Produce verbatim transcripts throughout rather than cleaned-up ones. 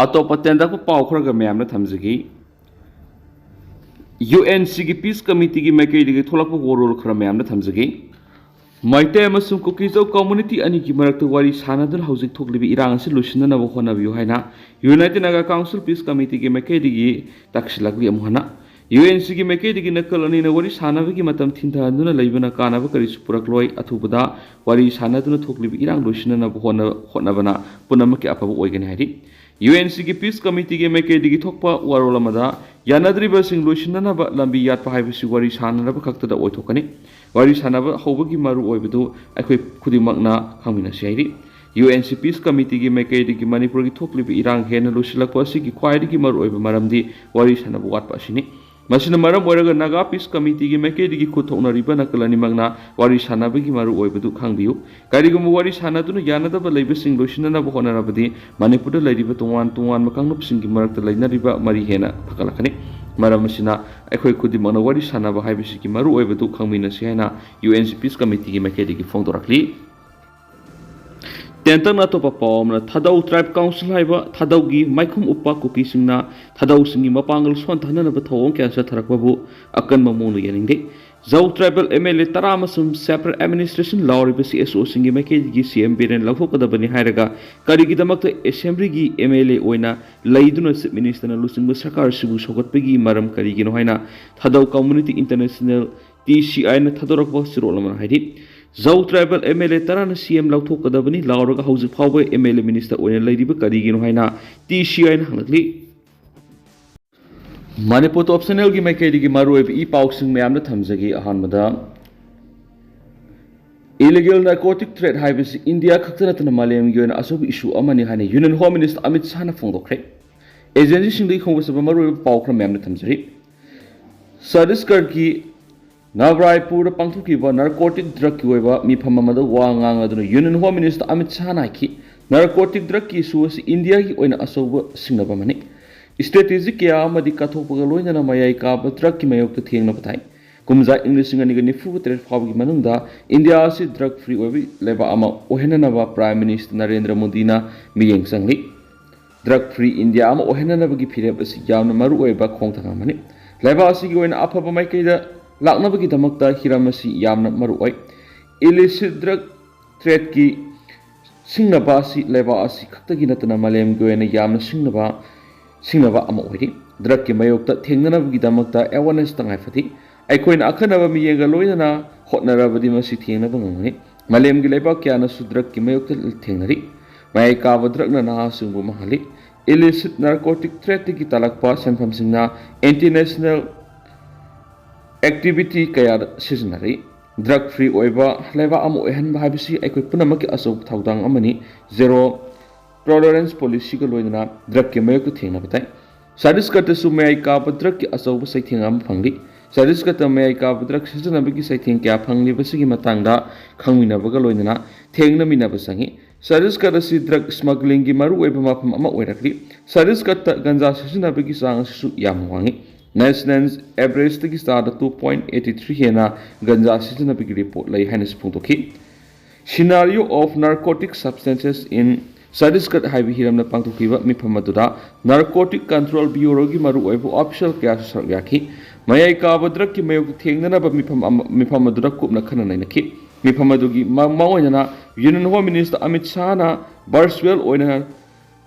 ꯑꯇꯣꯞꯄ ꯇꯦꯟꯇꯛꯄ ꯄꯥꯎ ꯈꯔꯒ ꯃꯌꯥꯝꯗ ꯊꯝꯖꯒꯦ꯫ ꯌꯨ ꯑꯦꯟ ꯁꯤꯒꯤ ꯄꯤꯁ ꯀꯃꯤꯇꯤꯒꯤ ꯃꯥꯏꯀꯩꯗꯒꯤ ꯊꯣꯛꯂꯛꯄ ꯋꯥꯔꯣꯜ ꯈꯔ ꯃꯌꯥꯝꯗ ꯊꯝꯖꯒꯦ꯫ ꯃꯩꯇꯩ ꯑꯃꯁꯨꯡ ꯀꯨꯀꯤꯖꯧ ꯀꯝꯃꯨꯅꯤꯇꯤ ꯑꯅꯤꯒꯤ ꯃꯔꯛꯇ ꯋꯥꯔꯤ ꯁꯥꯅꯗꯨꯅ ꯍꯧꯖꯤꯛ ꯊꯣꯛꯂꯤꯕ ꯏꯔꯥꯡ ꯑꯁꯤ ꯂꯣꯏꯁꯤꯟꯅꯅꯕ ꯍꯣꯠꯅꯕꯤꯌꯨ ꯍꯥꯏꯅ ꯌꯨꯅꯥꯏꯇꯦꯗ ꯅꯥꯒꯥ ꯀꯥꯎꯟꯁꯤꯜ ꯄꯤꯁ ꯀꯃꯤꯇꯤꯒꯤ ꯃꯥꯏꯀꯩꯗꯒꯤ ꯇꯛꯁꯤꯜꯂꯛꯂꯤ꯫ ꯑꯃꯨꯛ ꯍꯟꯅ ꯌꯨ ꯑꯦꯟ ꯁꯤꯒꯤ ꯃꯥꯏꯀꯩꯗꯒꯤ ꯅꯥꯀꯜ ꯑꯅꯤꯅ ꯋꯥꯔꯤ ꯁꯥꯅꯕꯒꯤ ꯃꯇꯝ ꯊꯤꯟꯊꯍꯟꯗꯨꯅ ꯂꯩꯕꯅ ꯀꯥꯟꯅꯕ ꯀꯔꯤꯁꯨ ꯄꯨꯔꯛꯂꯣꯏ꯫ ꯑꯊꯨꯕꯗ ꯋꯥꯔꯤ ꯁꯥꯅꯗꯨꯅ ꯊꯣꯛꯂꯤꯕ ꯏꯔꯥꯡ ꯂꯣꯏꯁꯤꯟꯅꯅꯕ ꯍꯣꯠꯅ-, ꯍꯣꯠꯅꯕꯅ ꯄꯨꯝꯅꯃꯛꯀꯤ ꯑꯐꯕ ꯑꯣꯏꯒꯅꯤ ꯍꯥꯏꯔꯤ꯫ ꯌꯨ ꯑꯦꯟ ꯁꯤꯒꯤ ꯄꯤꯁ ꯀꯃꯤꯇꯤꯒꯤ ꯃꯥꯏꯀꯩꯗꯒꯤ ꯊꯣꯛꯄ ꯋꯥꯔꯣꯜ ꯑꯃꯗ, ꯌꯥꯅꯗ꯭ꯔꯤꯕꯁꯤꯡ ꯂꯣꯏꯁꯤꯟꯅꯅꯕ ꯂꯝꯕꯤ ꯌꯥꯠꯄ ꯍꯥꯏꯕꯁꯤ ꯋꯥꯔꯤ ꯁꯥꯅꯅꯕ ꯈꯛꯇꯗ ꯑꯣꯏꯊꯣꯛꯀꯅꯤ꯫ ꯋꯥꯔꯤ ꯁꯥꯅꯕ ꯍꯧꯕꯒꯤ ꯃꯔꯨ ꯑꯣꯏꯕꯗꯨ ꯑꯩꯈꯣꯏ ꯈꯨꯗꯤꯡꯃꯛꯅ ꯈꯪꯃꯤꯟꯅꯁꯤ ꯍꯥꯏꯔꯤ꯫ ꯌꯨ ꯑꯦꯟ ꯁꯤ ꯄꯤꯁ ꯀꯃꯤꯇꯤꯒꯤ ꯃꯥꯏꯀꯩꯗꯒꯤ ꯃꯅꯤꯄꯨꯔꯒꯤ ꯊꯣꯛꯂꯤꯕ ꯏꯔꯥꯡ ꯍꯦꯟꯅ ꯂꯨꯁꯤꯜꯂꯛꯄ ꯑꯁꯤꯒꯤ ꯈ꯭ꯋꯥꯏꯗꯒꯤ ꯃꯔꯨꯑꯣꯏꯕ ꯃꯔꯝꯗꯤ ꯋꯥꯔꯤ ꯁꯥꯅꯕ ꯋꯥꯠꯄ ꯑꯁꯤꯅꯤ꯫ ꯃꯁꯤꯅ ꯃꯔꯝ ꯑꯣꯏꯔꯒ ꯅꯥꯒꯥ ꯄꯤꯁ ꯀꯃꯤꯇꯤꯒꯤ ꯃꯥꯏꯀꯩꯗꯒꯤ ꯈꯨꯠ ꯊꯣꯛꯅꯔꯤꯕ ꯅꯥꯀꯜ ꯑꯅꯤꯃꯛꯅ ꯋꯥꯔꯤ ꯁꯥꯅꯕꯒꯤ ꯃꯔꯨ ꯑꯣꯏꯕꯗꯨ ꯈꯪꯕꯤꯌꯨ꯫ ꯀꯔꯤꯒꯨꯝꯕ ꯋꯥꯔꯤ ꯁꯥꯅꯗꯨꯅ ꯌꯥꯅꯗꯕ ꯂꯩꯕꯁꯤꯡ ꯂꯣꯏꯁꯤꯟꯅꯅꯕ ꯍꯣꯠꯅꯔꯕꯗꯤ, ꯃꯅꯤꯄꯨꯔꯗ ꯂꯩꯔꯤꯕ ꯇꯣꯉꯥꯟ ꯇꯣꯉꯥꯟꯕ ꯀꯥꯡꯂꯨꯞꯁꯤꯡꯒꯤ ꯃꯔꯛꯇ ꯂꯩꯅꯔꯤꯕ ꯃꯔꯤ ꯍꯦꯟꯅ ꯐꯒꯠꯂꯛꯀꯅꯤ꯫ ꯃꯔꯝ ꯑꯁꯤꯅ, ꯑꯩꯈꯣꯏ ꯈꯨꯗꯤꯡꯃꯛꯅ ꯋꯥꯔꯤ ꯁꯥꯅꯕ ꯍꯥꯏꯕꯁꯤꯒꯤ ꯃꯔꯨ ꯑꯣꯏꯕꯗꯨ ꯈꯪꯃꯤꯟꯅꯁꯤ ꯍꯥꯏꯅ ꯌꯨ ꯑꯦꯟ ꯁꯤ ꯄꯤꯁ ꯀꯃꯤꯇꯤꯒꯤ ꯃꯥꯏꯀꯩꯗꯒꯤ ꯐꯣꯡꯗꯣꯔꯛꯂꯤ꯫ ꯇꯦꯟꯇꯛꯅ ꯑꯇꯣꯞꯄ ꯄꯥꯎ ꯑꯃꯅ, ꯊꯥꯗꯧ ꯇ꯭ꯔꯥꯏꯕ ꯀꯥꯎꯟꯁꯤꯜ ꯍꯥꯏꯕ ꯊꯥꯗꯧꯒꯤ ꯃꯥꯏꯈꯨꯝ ꯎꯞꯄ ꯀꯨꯀꯤꯁꯤꯡꯅ ꯊꯥꯗꯧꯁꯤꯡꯒꯤ ꯃꯄꯥꯡꯒꯜ ꯁꯣꯟꯊꯍꯟꯅꯕ ꯊꯧꯑꯣꯡ ꯀꯌꯥ ꯆꯠꯊꯔꯛꯄꯕꯨ ꯑꯀꯟꯕ ꯃꯑꯣꯡꯗ ꯌꯥꯅꯤꯡꯗꯦ꯫ ꯖꯧ ꯇ꯭ꯔꯥꯏꯕꯦꯜ ꯑꯦꯝ ꯑꯦꯜ ꯑꯦ ꯇꯔꯥ ꯑꯃꯁꯨꯡ ꯁꯦꯄꯔꯦꯠ ꯑꯦꯗꯃꯤꯅꯤꯁꯇ꯭ꯔꯦꯁꯟ ꯂꯥꯎꯔꯤꯕ ꯁꯤ ꯑꯦꯁ ꯑꯣꯁꯤꯡꯒꯤ ꯃꯥꯏꯀꯩꯗꯒꯤ ꯁꯤ ꯑꯦꯝ ꯕꯤꯔꯦꯟ ꯂꯧꯊꯣꯛꯀꯗꯕꯅꯤ ꯍꯥꯏꯔꯒ, ꯀꯔꯤꯒꯤꯗꯃꯛꯇ ꯑꯦꯁꯦꯝꯕ꯭ꯂꯤꯒꯤ ꯑꯦꯝ ꯑꯦꯜ ꯑꯦ ꯑꯣꯏꯅ ꯂꯩꯗꯨꯅ ꯆꯤꯐ ꯃꯤꯅꯤꯁꯇꯔꯅ ꯂꯨꯆꯤꯡꯕ ꯁꯔꯀꯥꯔ ꯑꯁꯤꯕꯨ ꯁꯧꯒꯠꯄꯒꯤ ꯃꯔꯝ ꯀꯔꯤꯒꯤꯅꯣ ꯍꯥꯏꯅ ꯊꯥꯗꯧ ꯀꯝꯃꯨꯅꯤꯇꯤ ꯏꯟꯇꯔꯅꯦꯁꯅꯦꯜ, ꯇꯤ ꯁꯤ ꯑꯥꯏꯅ ꯊꯥꯗꯣꯔꯛꯄ ꯆꯦꯔꯣꯜ ꯑꯃꯅ ꯍꯥꯏꯔꯤ꯫ ꯖꯧ ꯇ꯭ꯔꯥꯏꯕꯦꯜ ꯑꯦꯝ ꯑꯦꯜ ꯑꯦ ꯇꯔꯥꯅ ꯁꯤ ꯑꯦꯝ ꯂꯧꯊꯣꯛꯀꯗꯕꯅꯤ ꯂꯥꯎꯔꯒ ꯍꯧꯖꯤꯛ ꯐꯥꯎꯕ ꯑꯦꯝ ꯑꯦꯜ ꯑꯦ ꯃꯤꯅꯤꯁꯇꯔ ꯑꯣꯏꯅ ꯂꯩꯔꯤꯕ ꯀꯔꯤꯒꯤꯅꯣ ꯍꯥꯏꯅ ꯇꯤ ꯁꯤ ꯑꯥꯏꯅ ꯍꯪꯂꯛꯂꯤ꯫ ꯃꯅꯤꯄꯨꯔ ꯇꯣꯞ ꯆꯦꯅꯦꯜꯒꯤ ꯃꯥꯏꯀꯩꯗꯒꯤ ꯃꯔꯨꯑꯣꯏꯕ ꯏ ꯄꯥꯎꯁꯤꯡ ꯃꯌꯥꯝꯗ ꯊꯝꯖꯒꯦ꯫ ꯑꯍꯥꯟꯕꯗ, ꯏꯂꯤꯒꯦꯜ ꯅꯥꯔꯀꯣꯇꯤꯛ ꯇ꯭ꯔꯦꯗ ꯍꯥꯏꯕꯁꯤ ꯏꯟꯗꯤꯌꯥ ꯈꯛꯇ ꯅꯠꯇꯅ ꯃꯥꯂꯦꯝꯒꯤ ꯑꯣꯏꯅ ꯑꯆꯧꯕ ꯏꯁꯨ ꯑꯃꯅꯤ ꯍꯥꯏꯅ ꯌꯨꯅꯤꯌꯟ ꯍꯣꯝ ꯃꯤꯅꯤꯁꯇꯔ ꯑꯃꯤꯠ ꯁꯥꯍꯅ ꯐꯣꯡꯗꯣꯛꯈ꯭ꯔꯦ꯫ ꯑꯦꯖꯦꯟꯁꯤꯁꯤꯡꯗꯒꯤ ꯈꯣꯝꯒꯠꯆꯕ ꯃꯔꯨꯑꯣꯏꯕ ꯄꯥꯎ ꯈꯔ ꯃꯌꯥꯝꯗ ꯊꯝꯖꯔꯤ꯫ ꯆꯇꯤꯁꯒꯔꯒꯤ ꯅꯕꯔꯥꯏꯄꯨꯔꯗ ꯄꯥꯡꯊꯣꯛꯈꯤꯕ ꯅꯥꯔꯀꯣꯇꯤꯛ ꯗ꯭ꯔꯒꯀꯤ ꯑꯣꯏꯕ ꯃꯤꯐꯝ ꯑꯃꯗ ꯋꯥ ꯉꯥꯡꯂꯗꯨꯅ ꯌꯨꯅꯤꯌꯟ ꯍꯣꯝ ꯃꯤꯅꯤꯁꯇꯔ ꯑꯃꯤꯠ ꯁꯥꯍꯅ ꯍꯥꯏꯈꯤ, ꯅꯥꯔꯀꯣꯇꯤꯛ ꯗ꯭ꯔꯒꯀꯤ ꯏꯁꯨ ꯑꯁꯤ ꯏꯟꯗꯤꯌꯥꯒꯤ ꯑꯣꯏꯅ ꯑꯆꯧꯕ ꯁꯤꯡꯅꯕ ꯑꯃꯅꯤ꯫ ꯏꯁꯇ꯭ꯔꯦꯇꯦꯖꯤ ꯀꯌꯥ ꯑꯃꯗꯤ ꯀꯠꯊꯣꯛꯄꯒ ꯂꯣꯏꯅꯅ ꯃꯌꯥꯏ ꯀꯥꯕ ꯗ꯭ꯔꯒꯀꯤ ꯃꯥꯌꯣꯛꯇ ꯊꯦꯡꯅꯕ ꯇꯥꯏ꯫ ꯀꯨꯝꯖꯥ ꯏꯪ ꯂꯤꯁꯤꯡ ꯑꯅꯤꯒ ꯅꯤꯐꯨꯒ ꯇꯔꯦꯠ ꯐꯥꯎꯕꯒꯤ ꯃꯅꯨꯡꯗ ꯏꯟꯗꯤꯌꯥ ꯑꯁꯤ ꯗ꯭ꯔꯒ ꯐ꯭ꯔꯤ ꯑꯣꯏꯕ ꯂꯩꯕꯥꯛ ꯑꯃ ꯑꯣꯏꯍꯟꯅꯅꯕ ꯄ꯭ꯔꯥꯏꯝ ꯃꯤꯅꯤꯁꯇꯔ ꯅꯔꯦꯟꯗ꯭ꯔ ꯃꯣꯗꯤꯅ ꯃꯤꯠꯌꯦꯡ ꯆꯪꯂꯤ꯫ Drug free India ꯑꯃ ꯑꯣꯏꯍꯟꯅꯅꯕꯒꯤ ꯐꯤꯔꯦꯞ ꯑꯁꯤ ꯌꯥꯝꯅ ꯃꯔꯨꯑꯣꯏꯕ ꯈꯣꯡꯊꯥꯡ ꯑꯃꯅꯤ꯫ ꯂꯩꯕꯥꯛ ꯑꯁꯤꯒꯤ ꯑꯣꯏꯅ ꯑꯐꯕ ꯃꯥꯏꯀꯩꯗ ꯂꯥꯛꯅꯕꯒꯤꯗꯃꯛꯇ ꯍꯤꯔꯝ ꯑꯁꯤ ꯌꯥꯝꯅ ꯃꯔꯨꯑꯣꯏ꯫ Illicit drug tradeꯀꯤ ꯁꯤꯡꯅꯕ ꯑꯁꯤ ꯂꯩꯕꯥꯛ ꯑꯁꯤ ꯈꯛꯇꯒꯤ ꯅꯠꯇꯅ ꯃꯥꯂꯦꯝꯒꯤ ꯑꯣꯏꯅ ꯌꯥꯝꯅ ꯁꯤꯡꯅꯕ ꯁꯤꯡꯅꯕ ꯑꯃ ꯑꯣꯏꯔꯤ꯫ Drugꯀꯤ ꯃꯥꯌꯣꯛꯇ ꯊꯦꯡꯅꯅꯕꯒꯤꯗꯃꯛꯇ awareness ꯇꯉꯥꯏ ꯐꯗꯦ꯫ ꯑꯩꯈꯣꯏꯅ ꯑꯈꯟꯅꯕ ꯃꯤꯠꯌꯦꯡꯒ ꯂꯣꯏꯅꯅ ꯍꯣꯠꯅꯔꯕꯗꯤ ꯃꯁꯤ ꯊꯦꯡꯅꯕ ꯉꯝꯒꯅꯤ꯫ ꯃꯥꯂꯦꯝꯒꯤ ꯂꯩꯕꯥꯛ ꯀꯌꯥꯅꯁꯨ drugꯀꯤ ꯃꯥꯌꯣꯛꯇ ꯊꯦꯡꯅꯔꯤ꯫ ꯃꯌꯥꯏ ꯀꯥꯕ drugꯅ ꯅꯍꯥꯁꯤꯡꯕꯨ ꯃꯥꯡꯍꯜꯂꯤ꯫ Illicit narcotic tradeꯇꯒꯤ ꯇꯥꯜꯂꯛꯄ ꯁꯦꯟꯐꯝꯁꯤꯡꯅ international activity ꯀꯌꯥꯗ ꯁꯤꯖꯤꯟꯅꯔꯤ꯫ Drug free ꯑꯣꯏꯕ ꯂꯩꯕꯥꯛ ꯑꯃ ꯑꯣꯏꯍꯟꯕ ꯍꯥꯏꯕꯁꯤ ꯑꯩꯈꯣꯏ ꯄꯨꯝꯅꯃꯛꯀꯤ ꯑꯆꯧꯕ ꯊꯧꯗꯥꯡ ꯑꯃꯅꯤ꯫ Zero tolerance policyꯒ ꯂꯣꯏꯅꯅ drugꯀꯤ ꯃꯥꯌꯣꯛꯇ ꯊꯦꯡꯅꯕ ꯇꯥꯏ꯫ ꯆꯇꯤꯁꯒꯔꯗꯁꯨ ꯃꯌꯥꯏ ꯀꯥꯕ drugꯀꯤ ꯑꯆꯧꯕ ꯆꯩꯊꯦꯡ ꯑꯃ ꯐꯪꯂꯤ꯫ ꯆꯇꯤꯁꯒꯔꯗ ꯃꯌꯥꯏ ꯀꯥꯕ drug ꯁꯤꯖꯤꯟꯅꯕꯒꯤ ꯆꯩꯊꯦꯡ ꯀꯌꯥ ꯐꯪꯂꯤꯕꯁꯤꯒꯤ ꯃꯇꯥꯡꯗ ꯈꯪꯃꯤꯟꯅꯕꯒ ꯂꯣꯏꯅꯅ ꯊꯦꯡꯅꯃꯤꯟꯅꯕ ꯆꯪꯏ꯫ ꯆꯇꯤꯁꯒꯔꯗ ꯑꯁꯤ drug smugglingꯒꯤ ꯃꯔꯨꯑꯣꯏꯕ ꯃꯐꯝ ꯑꯃ ꯑꯣꯏꯔꯛꯂꯤ꯫ ꯆꯇꯤꯁꯒꯔꯗ ꯒꯟꯖꯥ ꯁꯤꯖꯤꯟꯅꯕꯒꯤ ꯆꯥꯡ ꯑꯁꯤꯁꯨ ꯌꯥꯝꯅ ꯋꯥꯡꯏ꯫ National averageꯇꯒꯤ ꯆꯥꯗ two point eighty three ꯍꯦꯟꯅ ꯒꯟꯖꯥ ꯁꯤꯖꯤꯟꯅꯕꯒꯤ report ꯂꯩ ꯍꯥꯏꯅꯁꯨ ꯐꯣꯡꯗꯣꯛꯈꯤ꯫ Scenario of narcotic substances in Chhattisgarh ꯍꯥꯏꯕ ꯍꯤꯔꯝꯅ ꯄꯥꯡꯊꯣꯛꯈꯤꯕ ꯃꯤꯐꯝ ꯑꯗꯨꯗ Narcotic Control Bureauꯒꯤ ꯃꯔꯨꯑꯣꯏꯕ official ꯀꯌꯥꯁꯨ ꯁꯔꯨꯛ ꯌꯥꯈꯤ꯫ ꯃꯌꯥꯏ ꯀꯥꯕ drugꯀꯤ ꯃꯥꯌꯣꯛꯇ ꯊꯦꯡꯅꯅꯕ ꯃꯤꯐꯝ ꯑꯃ, ꯃꯤꯐꯝ ꯑꯗꯨꯗ ꯀꯨꯞꯅ ꯈꯟꯅ ꯅꯩꯅꯈꯤ꯫ ꯃꯤꯐꯝ ꯑꯗꯨꯒꯤ ꯃ-, ꯃꯥꯡꯑꯣꯏꯅꯅ Union Home Minister Amit ꯁꯥꯍꯅ virtual ꯑꯣꯏꯅ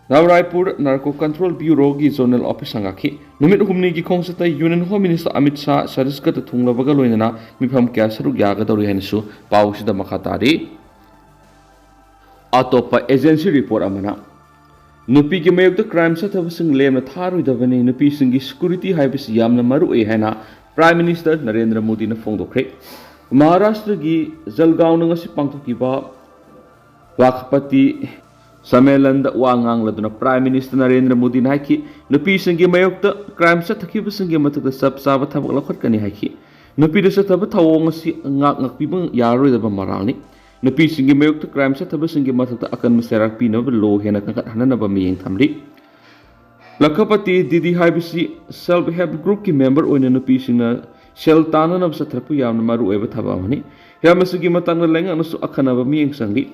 Raipur Narco Control Bureauꯒꯤ zonal office ꯁꯪꯒꯥꯈꯤ꯫ ꯅꯨꯃꯤꯠ ꯍꯨꯝꯅꯤꯒꯤ ꯈꯣꯡꯆꯠꯇ Union Home Minister Amit Shah ꯆꯇꯤꯁꯒꯔꯗ ꯊꯨꯡꯂꯕꯒ ꯂꯣꯏꯅꯅ ꯃꯤꯐꯝ ꯀꯌꯥ ꯁꯔꯨꯛ ꯌꯥꯒꯗꯧꯔꯤ ꯍꯥꯏꯅꯁꯨ ꯄꯥꯎꯁꯤꯗ ꯃꯈꯥ ꯇꯥꯔꯤ꯫ ꯑꯇꯣꯞꯄ agency report ꯑꯃꯅ ꯅꯨꯄꯤꯒꯤ ꯃꯥꯌꯣꯛꯇ crime ꯆꯠꯊꯕꯁꯤꯡ ꯂꯦꯝꯅ ꯊꯥꯔꯣꯏꯗꯕꯅꯤ, ꯅꯨꯄꯤꯁꯤꯡꯒꯤ security ꯍꯥꯏꯕꯁꯤ ꯌꯥꯝꯅ ꯃꯔꯨꯑꯣꯏ ꯍꯥꯏꯅ Prime Minister ꯅꯔꯦꯟꯗ꯭ꯔ ꯃꯣꯗꯤꯅ ꯐꯣꯡꯗꯣꯛꯈ꯭ꯔꯦ꯫ ꯃꯍꯥꯔꯥꯁꯇ꯭ꯔꯒꯤ ꯖꯜꯒꯥꯎꯅ ꯉꯁꯤ ꯄꯥꯡꯊꯣꯛꯈꯤꯕ ꯂꯈꯄꯇꯤ ꯁꯃꯦꯂꯟꯗ ꯋꯥ ꯉꯥꯡꯂꯗꯨꯅ Prime Minister ꯅꯔꯦꯟꯗ꯭ꯔ ꯃꯣꯗꯤꯅ ꯍꯥꯏꯈꯤ, ꯅꯨꯄꯤꯁꯤꯡꯒꯤ ꯃꯥꯌꯣꯛꯇ crime ꯆꯠꯊꯈꯤꯕꯁꯤꯡꯒꯤ ꯃꯊꯛꯇ ꯆꯞ ꯆꯥꯕ ꯊꯕꯛ ꯂꯧꯈꯠꯀꯅꯤ ꯍꯥꯏꯈꯤ꯫ ꯅꯨꯄꯤꯗ ꯆꯠꯊꯕ ꯊꯧꯑꯣꯡ ꯑꯁꯤ ꯉꯥꯛ ꯉꯥꯛꯄꯤꯕ ꯌꯥꯔꯔꯣꯏꯗꯕ ꯃꯔꯥꯜꯅꯤ꯫ ꯅꯨꯄꯤꯁꯤꯡꯒꯤ ꯃꯥꯌꯣꯛꯇ crime ꯆꯠꯊꯕꯁꯤꯡꯒꯤ ꯃꯊꯛꯇ ꯑꯀꯟꯕ ꯆꯩꯔꯥꯛ ꯄꯤꯅꯕ law ꯍꯦꯟꯅ ꯀꯟꯈꯠꯍꯟꯅꯅꯕ ꯃꯤꯠꯌꯦꯡ ꯊꯝꯂꯤ꯫ ꯂꯈꯄꯇꯤ ꯗꯤꯗꯤ ꯍꯥꯏꯕꯁꯤ self help groupꯀꯤ member ꯑꯣꯏꯅ ꯅꯨꯄꯤꯁꯤꯡꯅ ꯁꯦꯜ ꯇꯥꯟꯅꯅꯕ ꯆꯠꯊꯔꯛꯄ ꯌꯥꯝꯅ ꯃꯔꯨꯑꯣꯏꯕ ꯊꯕꯛ ꯑꯃꯅꯤ꯫ ꯍꯤꯔꯝ ꯑꯁꯤꯒꯤ ꯃꯇꯥꯡꯗ ꯂꯩꯉꯥꯛꯅꯁꯨ ꯑꯈꯟꯅꯕ ꯃꯤꯠꯌꯦꯡ ꯆꯪꯂꯤ꯫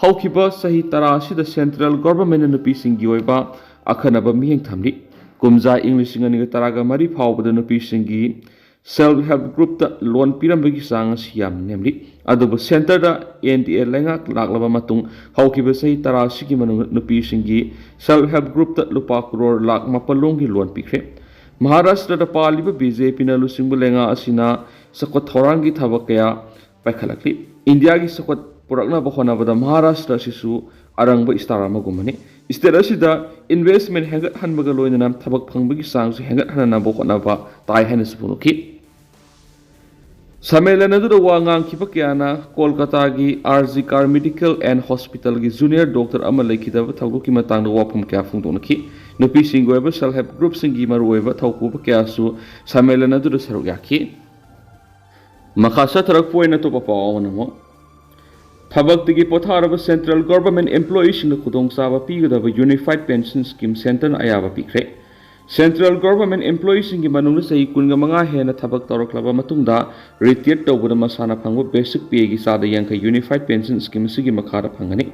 ꯍꯧꯈꯤꯕ ꯆꯍꯤ ꯇꯔꯥ ꯑꯁꯤꯗ central governmentꯅ ꯅꯨꯄꯤꯁꯤꯡꯒꯤ ꯑꯣꯏꯕ ꯑꯈꯟꯅꯕ ꯃꯤꯠꯌꯦꯡ ꯊꯝꯂꯤ꯫ ꯀꯨꯝꯖꯥ ꯏꯪ ꯂꯤꯁꯤꯡ ꯑꯅꯤꯒ ꯇꯔꯥꯒ ꯃꯔꯤ ꯐꯥꯎꯕꯗ ꯅꯨꯄꯤꯁꯤꯡꯒꯤ self help groupꯇ loan ꯄꯤꯔꯝꯕꯒꯤ ꯆꯥꯡ ꯑꯁꯤ ꯌꯥꯝꯅ ꯅꯦꯝꯂꯤ꯫ ꯑꯗꯨꯕꯨ centreꯗ NDA ꯂꯩꯉꯥꯛ ꯂꯥꯛꯂꯕ ꯃꯇꯨꯡ ꯍꯧꯈꯤꯕ ꯆꯍꯤ ꯇꯔꯥ ꯑꯁꯤꯒꯤ ꯃꯅꯨꯡꯗ ꯅꯨꯄꯤꯁꯤꯡꯒꯤ self help groupꯇ ꯂꯨꯄꯥ ꯀ꯭ꯔꯣꯔ ꯂꯥꯈ ꯃꯥꯄꯜ ꯂꯣꯝꯒꯤ loan ꯄꯤꯈ꯭ꯔꯦ꯫ ꯃꯍꯥꯔꯥꯁꯇ꯭ꯔꯗ ꯄꯥꯜꯂꯤꯕ BJPꯅ ꯂꯨꯆꯤꯡꯕ ꯂꯩꯉꯥꯛ ꯑꯁꯤꯅ ꯆꯥꯎꯈꯠ ꯊꯧꯔꯥꯡꯒꯤ ꯊꯕꯛ ꯀꯌꯥ ꯄꯥꯏꯈꯠꯂꯛꯂꯤ꯫ ꯏꯟꯗꯤꯌꯥꯒꯤ ꯆꯥꯎꯈꯠ ꯄꯨꯔꯛꯅꯕ ꯍꯣꯠꯅꯕꯗ ꯃꯍꯥꯔꯥꯁꯇ꯭ꯔ ꯑꯁꯤꯁꯨ ꯑꯔꯪꯕ ꯏꯁꯇꯥꯔ ꯑꯃꯒꯨꯝꯕꯅꯤ꯫ State ꯑꯁꯤꯗ investment ꯍꯦꯟꯒꯠꯍꯟꯕꯒ ꯂꯣꯏꯅꯅ ꯊꯕꯛ ꯐꯪꯕꯒꯤ ꯆꯥꯡꯁꯨ ꯍꯦꯟꯒꯠꯍꯟꯅꯕ ꯍꯣꯠꯅꯕ ꯇꯥꯏ ꯍꯥꯏꯅꯁꯨ ꯐꯣꯡꯗꯣꯛꯈꯤ꯫ ꯁꯝꯃꯦꯂꯟ ꯑꯗꯨꯗ ꯋꯥ ꯉꯥꯡꯈꯤꯕ ꯀꯌꯥꯅ ꯀꯣꯜꯀꯇꯥꯒꯤ RG Kar Medical and Hospitalꯒꯤ junior doctor ꯑꯃ ꯂꯩꯈꯤꯗꯕ ꯊꯧꯗꯣꯛꯀꯤ ꯃꯇꯥꯡꯗ ꯋꯥꯐꯝ ꯀꯌꯥ ꯐꯣꯡꯗꯣꯛꯅꯈꯤ꯫ ꯅꯨꯄꯤꯁꯤꯡꯒꯤ ꯑꯣꯏꯕ self help groupꯁꯤꯡꯒꯤ ꯃꯔꯨꯑꯣꯏꯕ ꯊꯧꯄꯨꯕ ꯀꯌꯥꯁꯨ ꯁꯝꯃꯦꯂꯟ ꯑꯗꯨꯗ ꯁꯔꯨꯛ ꯌꯥꯈꯤ꯫ ꯃꯈꯥ ꯆꯠꯊꯔꯛꯄ ꯑꯣꯏꯅ ꯑꯇꯣꯞꯄ ꯄꯥꯎ ꯑꯃꯅ ꯑꯃꯨꯛ, ꯊꯕꯛꯇꯒꯤ ꯄꯣꯊꯥꯔꯕ central government employeeꯁꯤꯡꯗ ꯈꯨꯗꯣꯡꯆꯥꯕ ꯄꯤꯒꯗꯕ Unified Pension Scheme centreꯅ ꯑꯌꯥꯕ ꯄꯤꯈ꯭ꯔꯦ꯫ Central government employeeꯁꯤꯡꯒꯤ ꯃꯅꯨꯡꯗ ꯆꯍꯤ ꯀꯨꯟꯒ ꯃꯉꯥ ꯍꯦꯟꯅ ꯊꯕꯛ ꯇꯧꯔꯛꯂꯕ ꯃꯇꯨꯡꯗ retire ꯇꯧꯕꯗ ꯃꯁꯥꯅ ꯐꯪꯕ basic payꯒꯤ ꯆꯥꯗ ꯌꯥꯡꯈꯩ Unified Pension Scheme ꯑꯁꯤꯒꯤ ꯃꯈꯥꯗ ꯐꯪꯒꯅꯤ꯫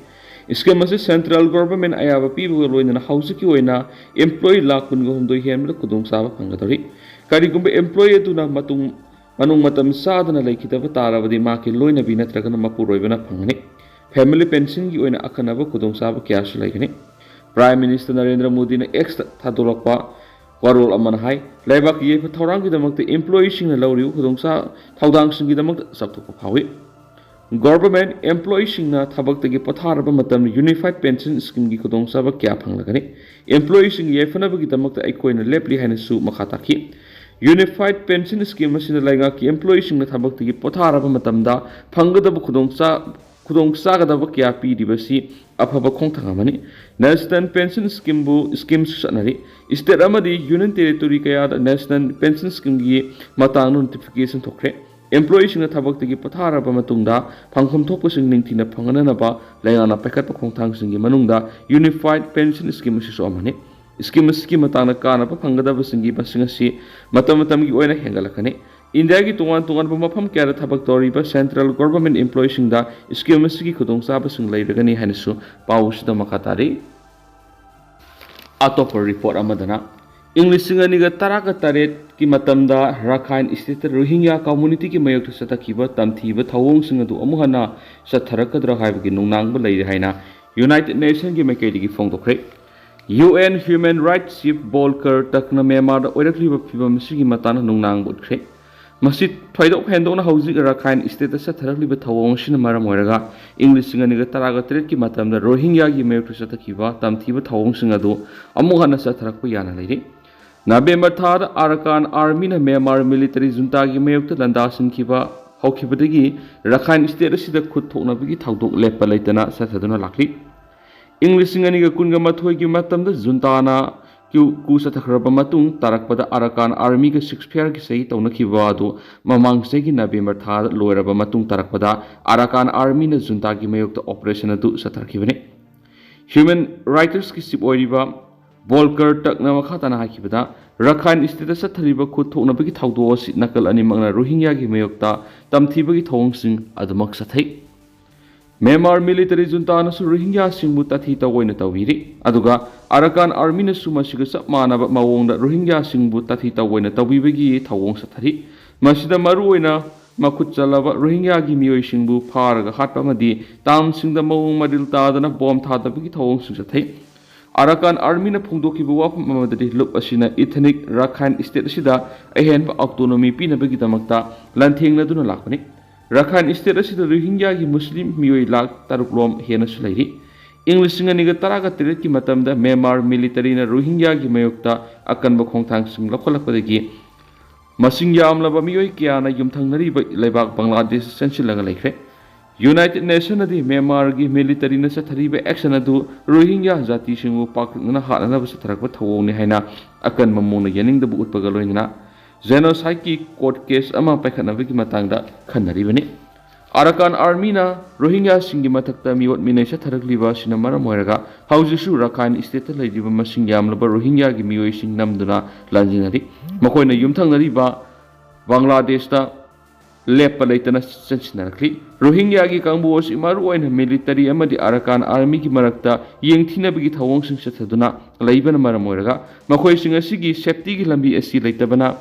Scheme ꯑꯁꯤ central government ꯑꯌꯥꯕ ꯄꯤꯕꯒ ꯂꯣꯏꯅꯅ ꯍꯧꯖꯤꯛꯀꯤ ꯑꯣꯏꯅ employee ꯂꯥꯈ ꯀꯨꯟꯒ ꯍꯨꯝꯗꯣꯏ ꯍꯦꯟꯕꯗ ꯈꯨꯗꯣꯡꯆꯥꯕ ꯐꯪꯒꯗꯧꯔꯤ꯫ ꯀꯔꯤꯒꯨꯝꯕ employee ꯑꯗꯨꯅ ꯃꯇꯨꯡ ꯃꯅꯨꯡ ꯃꯇꯝ ꯆꯥꯗꯅ ꯂꯩꯈꯤꯗꯕ ꯇꯥꯔꯕꯗꯤ ꯃꯍꯥꯛꯀꯤ ꯂꯣꯏꯅꯕꯤ ꯅꯠꯇ꯭ꯔꯒꯅ ꯃꯄꯨꯔꯣꯏꯕꯅ ꯐꯪꯒꯅꯤ꯫ Family Pensionꯒꯤ ꯑꯣꯏꯅ ꯑꯈꯟꯅꯕ ꯈꯨꯗꯣꯡꯆꯥꯕ ꯀꯌꯥꯁꯨ ꯂꯩꯒꯅꯤ꯫ Prime Minister ꯅꯔꯦꯟꯗ꯭ꯔ ꯃꯣꯗꯤꯅ Xꯇ ꯊꯥꯗꯣꯔꯛꯄ ꯋꯥꯔꯣꯜ ꯑꯃꯅ ꯍꯥꯏ, ꯂꯩꯕꯥꯛꯀꯤ ꯌꯥꯏꯐ ꯊꯧꯔꯥꯡꯒꯤꯗꯃꯛꯇ employeeꯁꯤꯡꯅ ꯂꯧꯔꯤꯕ ꯈꯨꯗꯣꯡꯆꯥ ꯊꯧꯗꯥꯡꯁꯤꯡꯒꯤꯗꯃꯛꯇ ꯆꯥꯎꯊꯣꯛꯄ ꯐꯥꯎꯏ꯫ Government employeeꯁꯤꯡꯅ ꯊꯕꯛꯇꯒꯤ ꯄꯣꯊꯥꯔꯕ ꯃꯇꯝꯗ Unified Pension Schemeꯒꯤ ꯈꯨꯗꯣꯡꯆꯥꯕ ꯀꯌꯥ ꯐꯪꯂꯒꯅꯤ꯫ Employeeꯁꯤꯡꯒꯤ ꯌꯥꯏꯐꯅꯕꯒꯤꯗꯃꯛꯇ ꯑꯩꯈꯣꯏꯅ ꯂꯦꯞꯂꯤ ꯍꯥꯏꯅꯁꯨ ꯃꯈꯥ ꯇꯥꯈꯤ꯫ Unified Pension Scheme ꯑꯁꯤꯅ ꯂꯩꯉꯥꯛꯀꯤ employeeꯁꯤꯡꯅ ꯊꯕꯛꯇꯒꯤ ꯄꯣꯊꯥꯔꯕ ꯃꯇꯝꯗ ꯐꯪꯒꯗꯕ ꯈꯨꯗꯣꯡꯆꯥ-, ꯈꯨꯗꯣꯡꯆꯥꯒꯗꯕ ꯀꯌꯥ ꯄꯤꯔꯤꯕꯁꯤ ꯑꯐꯕ ꯈꯣꯡꯊꯥꯡ ꯑꯃꯅꯤ꯫ National Pension Schemeꯕꯨ, schemeꯁꯨ ꯆꯠꯅꯔꯤ꯫ State ꯑꯃꯗꯤ Union Territory ꯀꯌꯥꯗ National Pension Schemeꯒꯤ ꯃꯇꯥꯡꯗ notification ꯊꯣꯛꯈ꯭ꯔꯦ꯫ Employeeꯁꯤꯡꯅ ꯊꯕꯛꯇꯒꯤ ꯄꯣꯊꯥꯔꯕ ꯃꯇꯨꯡꯗ ꯐꯪꯐꯝ ꯊꯣꯛꯄꯁꯤꯡ ꯅꯤꯡꯊꯤꯅ ꯐꯪꯍꯟꯅꯕ ꯂꯩꯉꯥꯛꯅ ꯄꯥꯏꯈꯠꯄ ꯈꯣꯡꯊꯥꯡꯁꯤꯡꯒꯤ ꯃꯅꯨꯡꯗ Unified Pension Scheme ꯑꯁꯤꯁꯨ ꯑꯃꯅꯤ꯫ Scheme ꯑꯁꯤꯒꯤ ꯃꯇꯥꯡꯗ ꯀꯥꯟꯅꯕ ꯐꯪꯒꯗꯕꯁꯤꯡꯒꯤ ꯃꯁꯤꯡ ꯑꯁꯤ ꯃꯇꯝ ꯃꯇꯝꯒꯤ ꯑꯣꯏꯅ ꯍꯦꯟꯒꯠꯂꯛꯀꯅꯤ꯫ ꯏꯟꯗꯤꯌꯥꯒꯤ ꯇꯣꯉꯥꯟ ꯇꯣꯉꯥꯟꯕ ꯃꯐꯝ ꯀꯌꯥꯗ ꯊꯕꯛ ꯇꯧꯔꯤꯕ central government employeeꯁꯤꯡꯗ scheme ꯑꯁꯤꯒꯤ ꯈꯨꯗꯣꯡꯆꯥꯕꯁꯤꯡ ꯂꯩꯔꯒꯅꯤ ꯍꯥꯏꯅꯁꯨ ꯄꯥꯎ ꯑꯁꯤꯗ ꯃꯈꯥ ꯇꯥꯔꯤ꯫ ꯑꯇꯣꯞꯄ ꯔꯤꯄꯣꯔꯠ ꯑꯃꯗꯅ, ꯏꯪ ꯂꯤꯁꯤꯡ ꯑꯅꯤꯒ ꯇꯔꯥꯒ ꯇꯔꯦꯠꯀꯤ ꯃꯇꯝꯗ ꯔꯥꯈꯥꯏꯟ ꯁ꯭ꯇꯦꯠꯇ ꯔꯣꯍꯤꯡꯒ꯭ꯌꯥ ꯀꯝꯃꯨꯅꯤꯇꯤꯒꯤ ꯃꯥꯌꯣꯛꯇ ꯆꯠꯊꯈꯤꯕ ꯇꯝꯊꯤꯕ ꯊꯧꯑꯣꯡꯁꯤꯡ ꯑꯗꯨ ꯑꯃꯨꯛ ꯍꯟꯅ ꯆꯠꯊꯔꯛꯀꯗ꯭ꯔꯥ ꯍꯥꯏꯕꯒꯤ ꯅꯨꯡꯅꯥꯡꯕ ꯂꯩꯔꯤ ꯍꯥꯏꯅ ꯌꯨꯅꯥꯏꯇꯦꯗ ꯅꯦꯁꯟꯒꯤ ꯃꯥꯏꯀꯩꯗꯒꯤ ꯐꯣꯡꯗꯣꯛꯈ꯭ꯔꯦ꯫ U N human rights chief Volker ꯇꯛꯅ ꯃ꯭ꯌꯥꯟꯃꯥꯔꯗ ꯑꯣꯏꯔꯛꯂꯤꯕ ꯐꯤꯕꯝ ꯑꯁꯤꯒꯤ ꯃꯇꯥꯡꯗ ꯅꯨꯡꯅꯥꯡꯕ ꯎꯠꯈ꯭ꯔꯦ꯫ ꯃꯁꯤ ꯊꯣꯏꯗꯣꯛ ꯍꯦꯟꯗꯣꯛꯅ ꯍꯧꯖꯤꯛ ꯔꯥꯈꯥꯏꯟ ꯁ꯭ꯇꯦꯠꯇ ꯆꯠꯊꯔꯛꯂꯤꯕ ꯊꯧꯑꯣꯡ ꯑꯁꯤꯅ ꯃꯔꯝ ꯑꯣꯏꯔꯒ ꯏꯪ ꯂꯤꯁꯤꯡ ꯑꯅꯤꯒ ꯇꯔꯥꯒ ꯇꯔꯦꯠꯀꯤ ꯃꯇꯝꯗ ꯔꯣꯍꯤꯡꯒ꯭ꯌꯥꯒꯤ ꯃꯥꯌꯣꯛꯇ ꯆꯠꯊꯈꯤꯕ ꯇꯝꯊꯤꯕ ꯊꯧꯑꯣꯡꯁꯤꯡ ꯑꯗꯨ ꯑꯃꯨꯛ ꯍꯟꯅ ꯆꯠꯊꯔꯛꯄ ꯌꯥꯅ ꯂꯩꯔꯤ꯫ ꯅꯕꯦꯝꯕꯔ ꯊꯥꯗ ꯑꯥꯔꯀꯥꯟ ꯑꯥꯔꯃꯤꯅ ꯃ꯭ꯌꯥꯟꯃꯥꯔ ꯃꯤꯂꯤꯇꯔꯤ ꯖꯨꯟꯇꯥꯒꯤ ꯃꯥꯌꯣꯛꯇ ꯂꯥꯟꯗꯥꯁꯤꯟꯈꯤꯕ ꯍꯧꯈꯤꯕꯗꯒꯤ ꯔꯥꯈꯥꯏꯟ ꯁ꯭ꯇꯦꯠ ꯑꯁꯤꯗ ꯈꯨꯠ ꯊꯣꯛꯅꯕꯒꯤ ꯊꯧꯗꯣꯛ ꯂꯦꯞꯄ ꯂꯩꯇꯅ ꯆꯠꯊꯗꯨꯅ ꯂꯥꯛꯂꯤ꯫ ꯏꯪ ꯂꯤꯁꯤꯡ ꯑꯅꯤꯒ ꯀꯨꯟꯒ ꯃꯥꯊꯣꯏꯒꯤ ꯃꯇꯝꯗ ꯖꯨꯟꯇꯥꯅ ꯀ꯭ꯌꯨ ꯀꯨ ꯆꯠꯊꯈ꯭ꯔꯕ ꯃꯇꯨꯡ ꯇꯥꯔꯛꯄꯗ ꯑꯥꯔꯀꯥꯟ ꯑꯥꯔꯃꯤꯒ ꯁꯤꯁꯐꯌꯔꯒꯤ ꯁꯍꯤ ꯇꯧꯅꯈꯤꯕ ꯑꯗꯨ ꯃꯃꯥꯡ ꯆꯍꯤꯒꯤ ꯅꯕꯦꯝꯕꯔ ꯊꯥꯗ ꯂꯣꯏꯔꯕ ꯃꯇꯨꯡ ꯇꯥꯔꯛꯄꯗ ꯑꯥꯔꯀꯥꯟ ꯑꯥꯔꯃꯤꯅ ꯖꯨꯟꯇꯥꯒꯤ ꯃꯥꯌꯣꯛꯇ ꯑꯣꯄꯔꯦꯁꯟ ꯑꯗꯨ ꯆꯠꯊꯈꯤꯕꯅꯤ꯫ ꯍ꯭ꯌꯨꯃꯦꯟ ꯔꯥꯏꯠꯁꯀꯤ ꯆꯤꯐ ꯑꯣꯏꯔꯤꯕ ꯚꯣꯜꯀꯔ ꯇꯛꯅ ꯃꯈꯥ ꯇꯥꯅ ꯍꯥꯏꯈꯤꯕꯗ, ꯔꯥꯈꯥꯏꯟ ꯁ꯭ꯇꯦꯠꯇ ꯆꯠꯊꯔꯤꯕ ꯈꯨꯠ ꯊꯣꯛꯅꯕꯒꯤ ꯊꯧꯗꯣꯛ ꯑꯁꯤ ꯅꯥꯀꯜ ꯑꯅꯤꯃꯛꯅ ꯔꯣꯍꯤꯡꯒ꯭ꯌꯥꯒꯤ ꯃꯥꯌꯣꯛꯇ ꯇꯝꯊꯤꯕꯒꯤ ꯊꯧꯑꯣꯡꯁꯤꯡ ꯑꯗꯨꯃꯛ ꯆꯠꯊꯩ꯫ ꯃ꯭ꯌꯥꯟꯃꯥꯔ ꯃꯤꯂꯤꯇꯔꯤ ꯖꯨꯟꯇꯥꯅꯁꯨ ꯔꯣꯍꯤꯡꯒ꯭ꯌꯥꯁꯤꯡꯕꯨ ꯇꯥꯊꯤ ꯇꯧꯑꯣꯏꯅ ꯇꯧꯕꯤꯔꯤ, ꯑꯗꯨꯒ ꯑꯥꯔꯀꯥꯟ ꯑꯥꯔꯃꯤꯅꯁꯨ ꯃꯁꯤꯒ ꯆꯞ ꯃꯥꯟꯅꯕ ꯃꯑꯣꯡꯗ ꯔꯣꯍꯤꯡꯒ꯭ꯌꯥꯁꯤꯡꯕꯨ ꯇꯥꯊꯤ ꯇꯧꯑꯣꯏꯅ ꯇꯧꯕꯤꯕꯒꯤ ꯊꯧꯑꯣꯡ ꯆꯠꯊꯔꯤ꯫ ꯃꯁꯤꯗ ꯃꯔꯨꯑꯣꯏꯅ ꯃꯈꯨꯠ ꯆꯜꯂꯕ ꯔꯣꯍꯤꯡꯒ꯭ꯌꯥꯒꯤ ꯃꯤꯑꯣꯏꯁꯤꯡꯕꯨ ꯐꯥꯔꯒ ꯍꯥꯠꯄ ꯑꯃꯗꯤ ꯇꯥꯎꯟꯁꯤꯡꯗ ꯃꯑꯣꯡ ꯃꯔꯤꯜ ꯇꯥꯗꯅ ꯕꯣꯝ ꯊꯥꯗꯕꯒꯤ ꯊꯧꯑꯣꯡꯁꯤꯡ ꯆꯠꯊꯩ꯫ ꯑꯥꯔꯀꯥꯟ ꯑꯥꯔꯃꯤꯅ ꯐꯣꯡꯗꯣꯛꯈꯤꯕ ꯋꯥꯐꯝ ꯑꯃꯗꯗꯤ, ꯂꯨꯞ ꯑꯁꯤꯅ ꯏꯊꯅꯤꯛ ꯔꯥꯈꯥꯏꯟ ꯁ꯭ꯇꯦꯠ ꯑꯁꯤꯗ ꯑꯍꯦꯟꯕ ꯑꯣꯇꯣꯅꯣꯃꯤ ꯄꯤꯅꯕꯒꯤꯗꯃꯛꯇ ꯂꯥꯟꯊꯦꯡꯅꯗꯨꯅ ꯂꯥꯛꯄꯅꯤ꯫ ꯔꯥꯈꯥꯏꯟ ꯁ꯭ꯇꯦꯠ ꯑꯁꯤꯗ ꯔꯣꯍꯤꯡꯒ꯭ꯌꯥꯒꯤ ꯃꯨꯁꯂꯤꯝ ꯃꯤꯑꯣꯏ ꯂꯥꯈ ꯇꯔꯨꯛ ꯂꯣꯝ ꯍꯦꯟꯅꯁꯨ ꯂꯩꯔꯤ꯫ ꯏꯪ ꯂꯤꯁꯤꯡ ꯑꯅꯤꯒ ꯇꯔꯥꯒ ꯇꯔꯦꯠꯀꯤ ꯃꯇꯝꯗ ꯃ꯭ꯌꯥꯟꯃꯥꯔ ꯃꯤꯂꯤꯇꯔꯤꯅ ꯔꯣꯍꯤꯡꯒ꯭ꯌꯥꯒꯤ ꯃꯥꯌꯣꯛꯇ ꯑꯀꯟꯕ ꯈꯣꯡꯊꯥꯡꯁꯤꯡ ꯂꯧꯈꯠꯂꯛꯄꯗꯒꯤ ꯃꯁꯤꯡ ꯌꯥꯝꯂꯕ ꯃꯤꯑꯣꯏ ꯀꯌꯥꯅ ꯌꯨꯝꯊꯪꯅꯔꯤꯕ ꯂꯩꯕꯥꯛ ꯕꯪꯒ꯭ꯂꯥꯗꯦꯁ ꯆꯪꯁꯤꯜꯂꯒ ꯂꯩꯈ꯭ꯔꯦ꯫ ꯌꯨꯅꯥꯏꯇꯦꯗ ꯅꯦꯁꯟꯅꯗꯤ ꯃ꯭ꯌꯥꯟꯃꯥꯔꯒꯤ ꯃꯤꯂꯤꯇꯔꯤꯅ ꯆꯠꯊꯔꯤꯕ ꯑꯦꯛꯁꯟ ꯑꯗꯨ ꯔꯣꯍꯤꯡꯒ꯭ꯌꯥ ꯖꯥꯇꯤꯁꯤꯡꯕꯨ ꯄꯥꯛꯇꯛꯅꯅ ꯍꯥꯠꯅꯅꯕ ꯆꯠꯊꯔꯛꯄ ꯊꯧꯑꯣꯡꯅꯤ ꯍꯥꯏꯅ ꯑꯀꯟꯕ ꯃꯑꯣꯡꯗ ꯌꯥꯅꯤꯡꯗꯕ ꯎꯠꯄꯒ ꯂꯣꯏꯅꯅ ꯖꯦꯅꯣꯁꯥꯏꯗꯀꯤ ꯀꯣꯔꯠ ꯀꯦꯁ ꯑꯃ ꯄꯥꯏꯈꯠꯅꯕꯒꯤ ꯃꯇꯥꯡꯗ ꯈꯟꯅꯔꯤꯕꯅꯤ꯫ ꯑꯥꯔꯀꯥꯟ ꯑꯥꯔꯃꯤꯅ ꯔꯣꯍꯤꯡꯒ꯭ꯌꯥꯁꯤꯡꯒꯤ ꯃꯊꯛꯇ ꯃꯤꯑꯣꯠ ꯃꯤꯅꯩ ꯆꯠꯊꯔꯛꯂꯤꯕ ꯑꯁꯤꯅ ꯃꯔꯝ ꯑꯣꯏꯔꯒ ꯍꯧꯖꯤꯛꯁꯨ ꯔꯥꯈꯥꯏꯟ ꯁ꯭ꯇꯦꯠꯇ ꯂꯩꯔꯤꯕ ꯃꯁꯤꯡ ꯌꯥꯝꯂꯕ ꯔꯣꯍꯤꯡꯒ꯭ꯌꯥꯒꯤ ꯃꯤꯑꯣꯏꯁꯤꯡ ꯅꯝꯗꯨꯅ ꯂꯥꯟꯖꯦꯟꯅꯔꯤ꯫ ꯃꯈꯣꯏꯅ ꯌꯨꯝꯊꯪꯅꯔꯤꯕ ꯕꯪꯒ꯭ꯂꯥꯗꯦꯁꯇ ꯂꯦꯞꯄ ꯂꯩꯇꯅ ꯆꯪꯁꯤꯟꯅꯔꯛꯂꯤ꯫ ꯔꯣꯍꯤꯡꯒ꯭ꯌꯥꯒꯤ ꯀꯥꯡꯕꯨ ꯑꯁꯤ ꯃꯔꯨꯑꯣꯏꯅ ꯃꯤꯂꯤꯇꯔꯤ ꯑꯃꯗꯤ ꯑꯔꯀꯥꯟ ꯑꯥꯔꯃꯤꯒꯤ ꯃꯔꯛꯇ ꯌꯦꯡꯊꯤꯅꯕꯒꯤ ꯊꯧꯑꯣꯡꯁꯤꯡ ꯆꯠꯊꯗꯨꯅ ꯂꯩꯕꯅ ꯃꯔꯝ ꯑꯣꯏꯔꯒ, ꯃꯈꯣꯏꯁꯤꯡ ꯑꯁꯤꯒꯤ ꯁꯦꯐꯇꯤꯒꯤ ꯂꯝꯕꯤ ꯑꯁꯤ ꯂꯩꯇꯕꯅ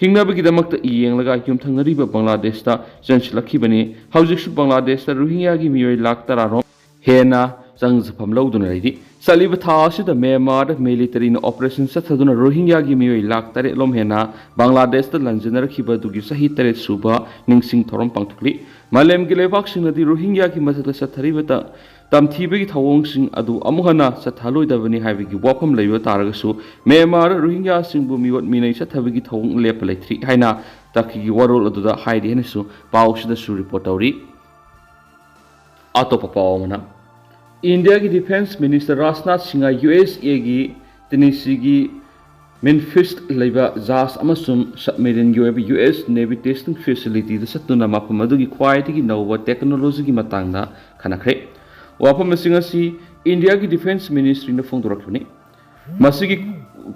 ꯍꯤꯡꯅꯕꯒꯤꯗꯃꯛꯇ ꯌꯦꯡꯂꯒ ꯌꯨꯝꯊꯪꯅꯔꯤꯕ ꯕꯪꯒ꯭ꯂꯥꯗꯦꯁꯇ ꯆꯪꯁꯤꯜꯂꯛꯈꯤꯕꯅꯤ꯫ ꯍꯧꯖꯤꯛꯁꯨ ꯕꯪꯒ꯭ꯂꯥꯗꯦꯁꯇ ꯔꯣꯍꯤꯡꯒ꯭ꯌꯥꯒꯤ ꯃꯤꯑꯣꯏ ꯂꯥꯈ ꯇꯔꯥꯔꯣꯝ ꯍꯦꯟꯅ ꯆꯪꯖꯐꯝ ꯂꯧꯗꯨꯅ ꯂꯩꯔꯤ꯫ ꯆꯠꯂꯤꯕ ꯊꯥ ꯑꯁꯤꯗ ꯃ꯭ꯌꯥꯟꯃꯥꯔꯗ ꯃꯤꯂꯤꯇꯔꯤꯅ ꯑꯣꯄꯔꯦꯁꯟ ꯆꯠꯊꯗꯨꯅ ꯔꯣꯍꯤꯡꯒ꯭ꯌꯥꯒꯤ ꯃꯤꯑꯣꯏ ꯂꯥꯈ ꯇꯔꯦꯠꯂꯣꯝ ꯍꯦꯟꯅ ꯕꯪꯒ꯭ꯂꯥꯗꯦꯁꯇ ꯂꯥꯟꯖꯦꯟꯅꯔꯛꯈꯤꯕ ꯑꯗꯨꯒꯤ ꯆꯍꯤ ꯇꯔꯦꯠ ꯁꯨꯕ ꯅꯤꯡꯁꯤꯡ ꯊꯧꯔꯝ ꯄꯥꯡꯊꯣꯛꯂꯤ꯫ ꯃꯥꯂꯦꯝꯒꯤ ꯂꯩꯕꯥꯛꯁꯤꯡꯅꯗꯤ ꯔꯣꯍꯤꯡꯒ꯭ꯌꯥꯒꯤ ꯃꯊꯛꯇ ꯆꯠꯊꯔꯤꯕ ꯇ-, ꯇꯝꯊꯤꯕꯒꯤ ꯊꯧꯑꯣꯡꯁꯤꯡ ꯑꯗꯨ ꯑꯃꯨꯛ ꯍꯟꯅ ꯆꯠꯊꯍꯜꯂꯣꯏꯗꯕꯅꯤ ꯍꯥꯏꯕꯒꯤ ꯋꯥꯐꯝ ꯂꯩꯕ ꯇꯥꯔꯒꯁꯨ, ꯃ꯭ꯌꯥꯟꯃꯥꯔꯗ ꯔꯣꯍꯤꯡꯒ꯭ꯌꯥꯁꯤꯡꯕꯨ ꯃꯤꯑꯣꯠ ꯃꯤꯅꯩ ꯆꯠꯊꯕꯒꯤ ꯊꯧꯑꯣꯡ ꯂꯦꯞꯄ ꯂꯩꯇ꯭ꯔꯤ ꯍꯥꯏꯅ ꯇꯥꯛꯀꯤꯒꯤ ꯋꯥꯔꯣꯜ ꯑꯗꯨꯗ ꯍꯥꯏꯔꯤ ꯍꯥꯏꯅꯁꯨ ꯄꯥꯎꯁꯤꯗꯁꯨ ꯔꯤꯄꯣꯔꯠ ꯇꯧꯔꯤ꯫ ꯑꯇꯣꯞꯄ ꯄꯥꯎ ꯑꯃꯅ, ꯏꯟꯗꯤꯌꯥꯒꯤ defence minister Rajnath Singh U S ꯑꯦꯒꯤ ꯇꯦꯅꯦꯁꯤꯒꯤ ꯃꯦꯝꯐꯤꯁꯇ ꯂꯩꯕ ꯖꯍꯥꯖ ꯑꯃꯁꯨꯡ ꯁꯕꯃꯦꯔꯤꯟꯒꯤ ꯑꯣꯏꯕ ꯌꯨ ꯑꯦꯁ ꯅꯦꯚꯤ ꯇꯦꯁꯇꯤꯡ ꯐꯦꯁꯤꯂꯤꯇꯤꯗ ꯆꯠꯇꯨꯅ ꯃꯐꯝ ꯑꯗꯨꯒꯤ ꯈ꯭ꯋꯥꯏꯗꯒꯤ ꯅꯧꯕ ꯇꯦꯛꯅꯣꯂꯣꯖꯤꯒꯤ ꯃꯇꯥꯡꯗ ꯈꯟꯅꯈ꯭ꯔꯦ꯫ ꯋꯥꯐꯝꯁꯤꯡ ꯑꯁꯤ ꯏꯟꯗꯤꯌꯥꯒꯤ ꯗꯤꯐꯦꯟꯁ ꯃꯤꯅꯤꯁꯇ꯭ꯔꯤꯅ ꯐꯣꯡꯗꯣꯔꯛꯈꯤꯕꯅꯤ꯫ ꯃꯁꯤꯒꯤ,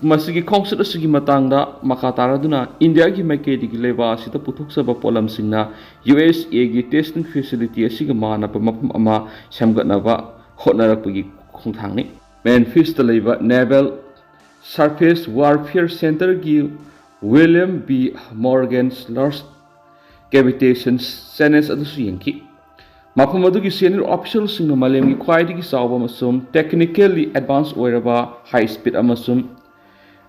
ꯃꯁꯤꯒꯤ ꯈꯣꯡꯆꯠ ꯑꯁꯤꯒꯤ ꯃꯇꯥꯡꯗ ꯃꯈꯥ ꯇꯥꯔꯗꯨꯅ ꯏꯟꯗꯤꯌꯥꯒꯤ ꯃꯥꯏꯀꯩꯗꯒꯤ ꯂꯩꯕꯥꯛ ꯑꯁꯤꯗ ꯄꯨꯊꯣꯛꯆꯕ ꯄꯣꯠꯂꯝꯁꯤꯡꯅ ꯌꯨ ꯑꯦꯁ ꯑꯦꯒꯤ ꯇꯦꯁꯇꯤꯡ ꯐꯦꯁꯤꯂꯤꯇꯤ ꯑꯁꯤꯒ ꯃꯥꯟꯅꯕ ꯃꯐꯝ ꯑꯃ ꯁꯦꯝꯒꯠꯅꯕ ꯍꯣꯠꯅꯔꯛꯄꯒꯤ ꯈꯣꯡꯊꯥꯡꯅꯤ꯫ ꯃꯦꯝꯐꯤꯁꯇ ꯂꯩꯕ ꯅꯦꯚꯦꯜ ꯁꯔꯐꯦꯁ ꯋꯥꯔꯐꯤꯌꯔ ꯁꯦꯟꯇꯔꯒꯤ ꯋꯤꯂꯤꯌꯝ ꯕꯤ ꯃꯣꯔꯒꯦꯟꯁ ꯂꯥꯔꯖ ꯀꯦꯕꯤꯇꯦꯁꯟ ꯁꯦꯅꯦꯁ ꯑꯗꯨꯁꯨ ꯌꯦꯡꯈꯤ꯫ ꯃꯐꯝ ꯑꯗꯨꯒꯤ ꯁꯦꯅꯤꯌꯔ ꯑꯣꯐꯤꯁꯤꯌꯦꯜꯁꯤꯡꯅ ꯃꯥꯂꯦꯝꯒꯤ ꯈ꯭ꯋꯥꯏꯗꯒꯤ ꯆꯥꯎꯕ ꯑꯃꯁꯨꯡ ꯇꯦꯛꯅꯤꯀꯦꯜꯂꯤ ꯑꯦꯗꯚꯥꯟꯁ ꯑꯣꯏꯔꯕ ꯍꯥꯏ ꯁ꯭ꯄꯤꯗ ꯑꯃꯁꯨꯡ